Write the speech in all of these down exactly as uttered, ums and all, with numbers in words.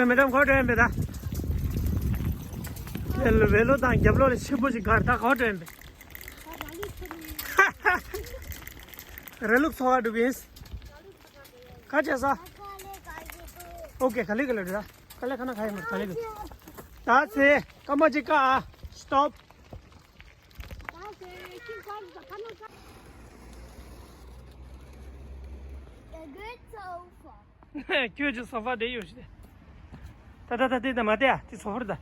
མེ་ཌམ་ག་པར་འགྲོ་ཡིན་པས་ད། ཝེ་ལོ་ཝེ་ལོ་དང་རྒྱབ་ལོགས་ལ་ཆེན་པོ་ཞིག་གར་ད་ག་པར་འགྲོ་ཡིན་པས། ར་ལུག་འཚོ་བ་འགྲོ་གི་ཡིན། ག་བྱས་ས། ཨོ་ཀེ་ག་ལེ་ག་ལེ་འགྲོ་ད། ག་ལེ་ཁ་ན་ཁ་ཡིན་མ་ག་ལེ་ག་ད་ཚེ་སྐར་མ་གཅིག་ཀ་ཨ། སི་ཊོབ། ཁྱོད་ཀྱི་སོ་ཕ་དེ་ཡོད་ཤི། ད་ད་ད་དེ་ད་མ་དེ་ཨ་དེ་སོ་ཕར་ད།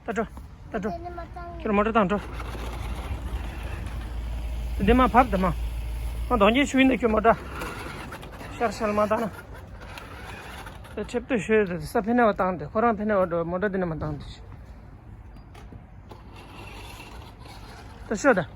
ད་འགྲོ། ད་འགྲོ། ཁྱོད་མོ་ཊ་བཏང་འགྲོ། དེ་མ་བབ་ད་མ། མ་གདོང་རྒྱན་ཞུ་ཡིན་ད་ཁྱོད་མོ་ཊ། ཤར་ཤར་མ་བཏང་ན། དེ་ཁྲེབ་ཏུ་ཤོད་དེ་ས་ཕི་ན་བ་བཏང་དེ་ཁོ་རང་ཕི་ན་བ་འགྲོ་མོ་ཊ་དེ་ན་མ་བཏང་དེ། ད་ཤོད་ད།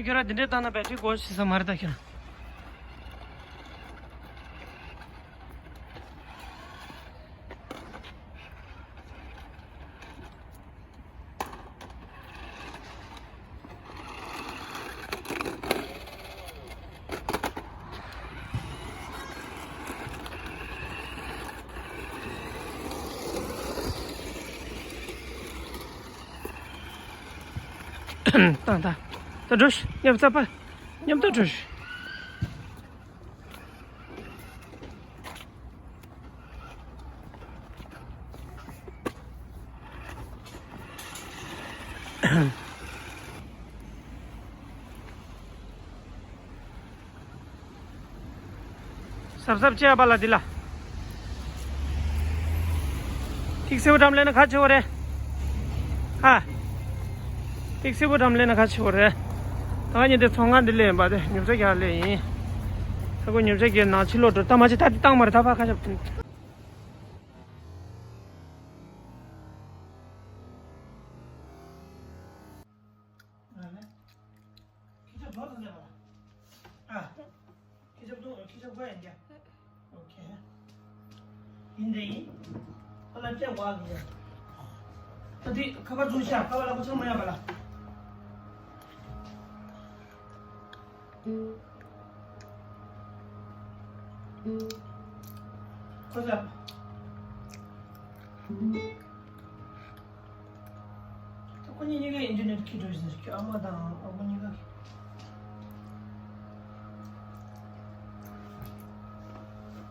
ཁྱོད་རང་འདི་འདྲས་བཏང་ན་བེ་ཊི་རི་གོ་ཤི་ས་མ་རེད་ད་ཁྱོད་རང་། ཏང་ཏང་། ད་འགྲོ་ཤི། མཉམ་ཚ་པ། མཉམ་དུ་འགྲོ་ཤི། གཟབ་གཟབ་བྱས་པ་ལ་འདི་ལ། ཐིག་སེ་བོ་འགྲམ་ལེན་ན་ཁ་ཆེ་བོ་རེད། ཧ། ཐིག་སེ་བོ་འགྲམ་ལེན་ན་ཁ་ཆེ་བོ་རེད། ད་ཉིན་དེ་ཚོང་ཁང་འདི་ལེན་པ་དེ་ཉོ་ཆ་རྒྱག་ལེ་ཡིན། ད་ཁོ་ཉོ་ཆ་རྒྱག་ནང་ཕྱི་ལོག་འགྲོ་ད་མ་ཆེ་ད་དེ་བཏང་མ་རེད་ད་ཕ་ཁ་ཆབ། ཁྱི་ཆ་འགྲོ་དང་ལས་པ། ཨ། ཁྱི་ཆ་འགྲོ་ཁྱི་ཆ་འགྲོ་ཡང་རྒྱ། ཨོ་ཁེ། ཡིན་དེ་ཡིན། ཁོ་ལ་སྤྲད་དགོས་ཨ་ཁྱི་ཆ། ད་དེ་ཁ་པར་བཙུགས་ཤག་ཁ་པར་ལ་ཁོ་ཆ་མ་ཡག་པ་ལ། ཁོ་ཚ། ཁོ་གཉིས་གཉིས་ཀ་ཨིན་ཊར་ནེཊ་ཁྱེར་འགྲོ་ཟེར་ཁྱོད་ཨ་མ་དང་ཨ་ཁུ་གཉིས་ཀ་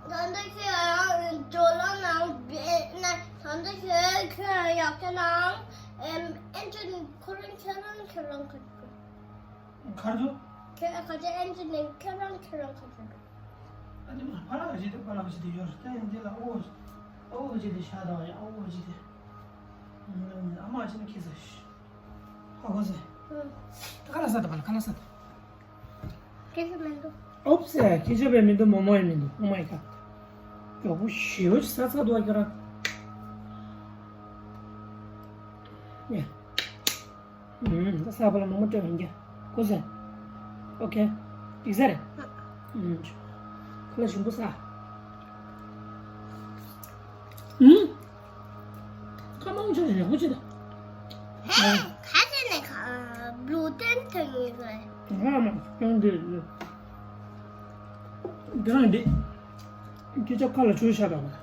ད་ལྟ་ཁྱོད་རང་འགྲོ་ལམ་ནང་བསྡད་ན་ད་ལྟ་ཁྱོད་ཁྱོད་ཡག་ཁྱོད་ནང་ཨིན་ཊར་ནེཊ་ཁོ་རང་ཁྱོད་རང་ཁྱོད་རང་ཁ་ཁར་དུ། ཁྱོད་ཁ་ཆེ་ཨིན་ཊར་ནེཊ་ཁྱོད་རང་ཁྱོད་རང་ཁ་ཆེ་འགྲོ། ཨ་ནི་ཕ་ལགས་ཞིག་དེ་ཕ་ལགས་ཞིག་དེ་ཡོད་རེད་ད་ཡིན་དེ་ལ་ཨོ་ཨོ་ཞིག་དེ་ཤ་དང་ཡ་ཨོ་ཞིག་དེ། ཨ་མ་ཅི་ན་ཁྱི་ཟ་ཤི། ཧ་གོ་ཟེ། ད་ཁ་ལ་ས་ད་ཕ་ལ་ཁ་ལ་ས་ད། ཁྱི་ཟ་མི་འདུག་ཨོབ་སེ་ཁྱི་ཆ་བས་མི་འདུག་མོ་མོ་ཡི་མི་འདུག་ཨོ་མའི་ག་མགྱོགས་པོ་ཞེ་པོ་ཅིག་ས་ཚ་འདུག་ཨ་ཁྱོད་རང་། ཡ། ཨུམ། ད་ས་བ་ལ་མང་པོ་སྤྲད་ཡིན་གྱི། ཀུ་སེ། ཨོ་ཁེ། འགྲིག་ས་རེད། ཨུམ། ཁ་ལག་ཞིམ་པོ་ཟ། ཨུམ། ཁ་མང་ཆེ་ཡག་པོ་ཅི་ད། ཧེ། ཁ་ཆེ་ནས་ཁ་བླུ་ཏན་ཐོན་ཡོད་རེད། ང་མ་སྐྱོན་དེ། དེ་རང་འདི། ཁྱེད་ཅག་ཁ་ལ་ཆུ་ཤ་དང་།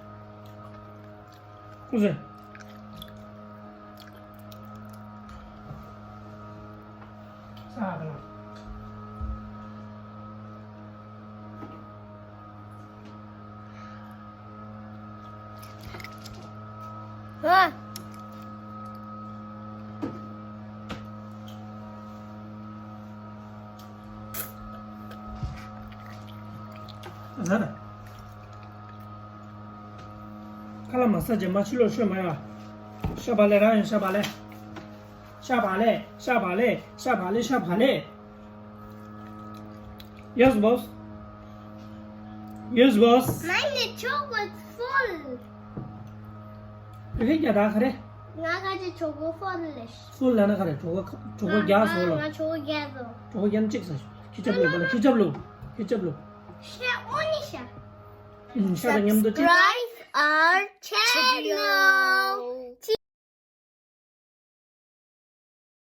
ཀུ་སེ། ས་ཨ་ད་ལ། ཧ། ཟ་ད། ཁ་ལ་མ་ཟ་རྗེས་མ་ཕྱི་ལོགས་ཤོད་མ་ཡོང་། ཤ་བག་ལེབ་རག་ཡོང་། ཤ་བག་ལེབ། ཤ་བག་ལེབ། ཤ་བག་ལེབ། ཤ་བག་ལེབ། ཤ་བག་ལེབ། Yes, boss. Yes, boss. Meine Tube ist voll. ཁྱེད་རྒྱ་ད་ག་རེ། ང་ག་ཅི་གྲོད་ཁོག་ཧྥུལ་ལེ། ཧྥུལ་ལ་ན་ག་རེ། གྲོད་ཁོག་གྲོད་ཁོག་རྒྱགས་སོང་ལ། ང་གྲོད་ཁོག་རྒྱགས་སོང་། གྲོད་ཁོག་རྒྱགས་ན་གཅིག་ཟ། ཁྱི་ཆབ་ལུག་པ་ལ་ཁྱི་ཆབ་ལུག་སྐུ་ཞབས་ལོ། ཤ་ཨོ་ནི་ཤ། ཤ་དང་མཉམ་དུ་ཅི། Subscribe our channel.